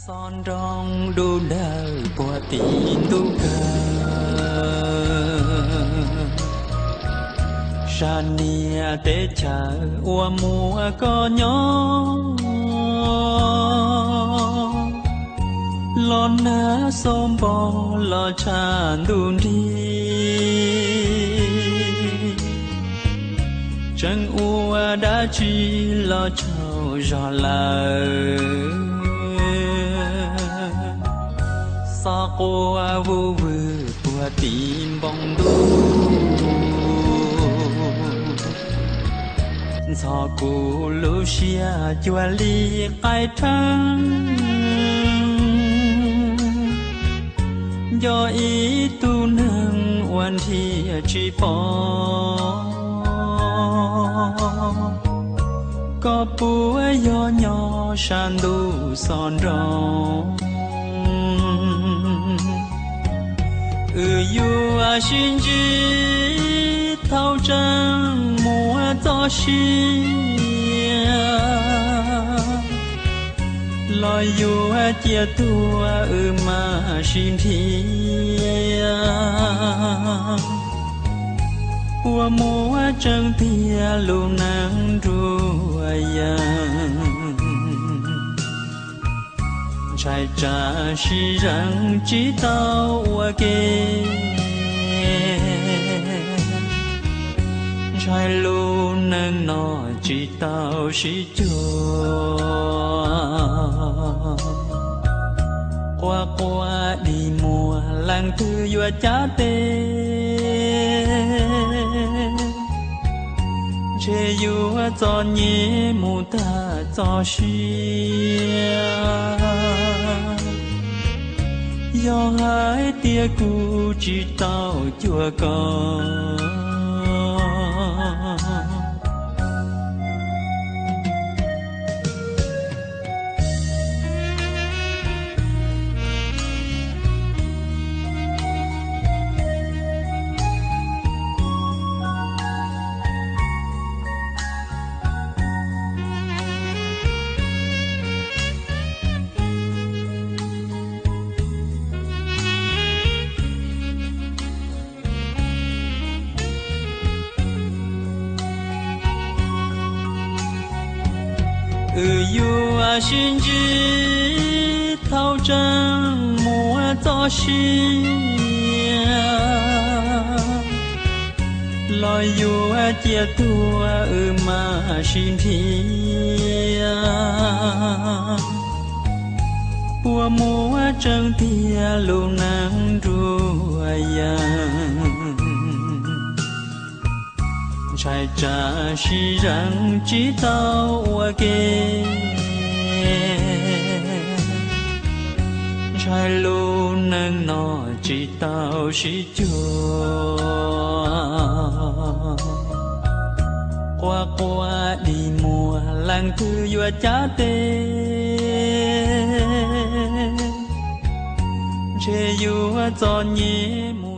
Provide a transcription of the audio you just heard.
Txoj nroog dub dawb puag tim ntuj kawg, sab niag teb chaws uas muaj koj nyob, los nag xob npog los tshaj ntuj nrig, tseem ua dab tsi los tsaug zog lawm. Xob quaj vuj vwg puag tim npoo ntuj, ntxhov kuv lub siab cuag li qaib rheeb, nco ib tug neeg uas nrhiav tsis pom. Koj puas yog nyob sab ntuj xov nroog? Wb yuav sib ntsib thaum tseem muaj txoj sia, los yuav cia tuag wb mam sib nrhiav. Puas muaj tseeb tiag lub neej nruab yees, ntshai tsam sib zeem tsis tau ua ke, ntshai lub neej no tsis tau sib cuag. Quaj quaj dig muag leej twg yuav cab tes, ntshe yuav txom nyem mus tag txoj sia. Yog hais tias kuv tsis tau cuag koj, wb yuav sib ntsib thaum tseem muaj txoj sia, los yuav cia tuag wb mam sib nrhiav. Puas muaj tseeb tiag lub neej nruab yees, ntshai tsam sib zeem tsis tau ua ke, ntshai lub neej no tsis tau sib cuag. Quaj quaj dig muag leej twg yuav cab tes, ntshe yuav txom nyem mus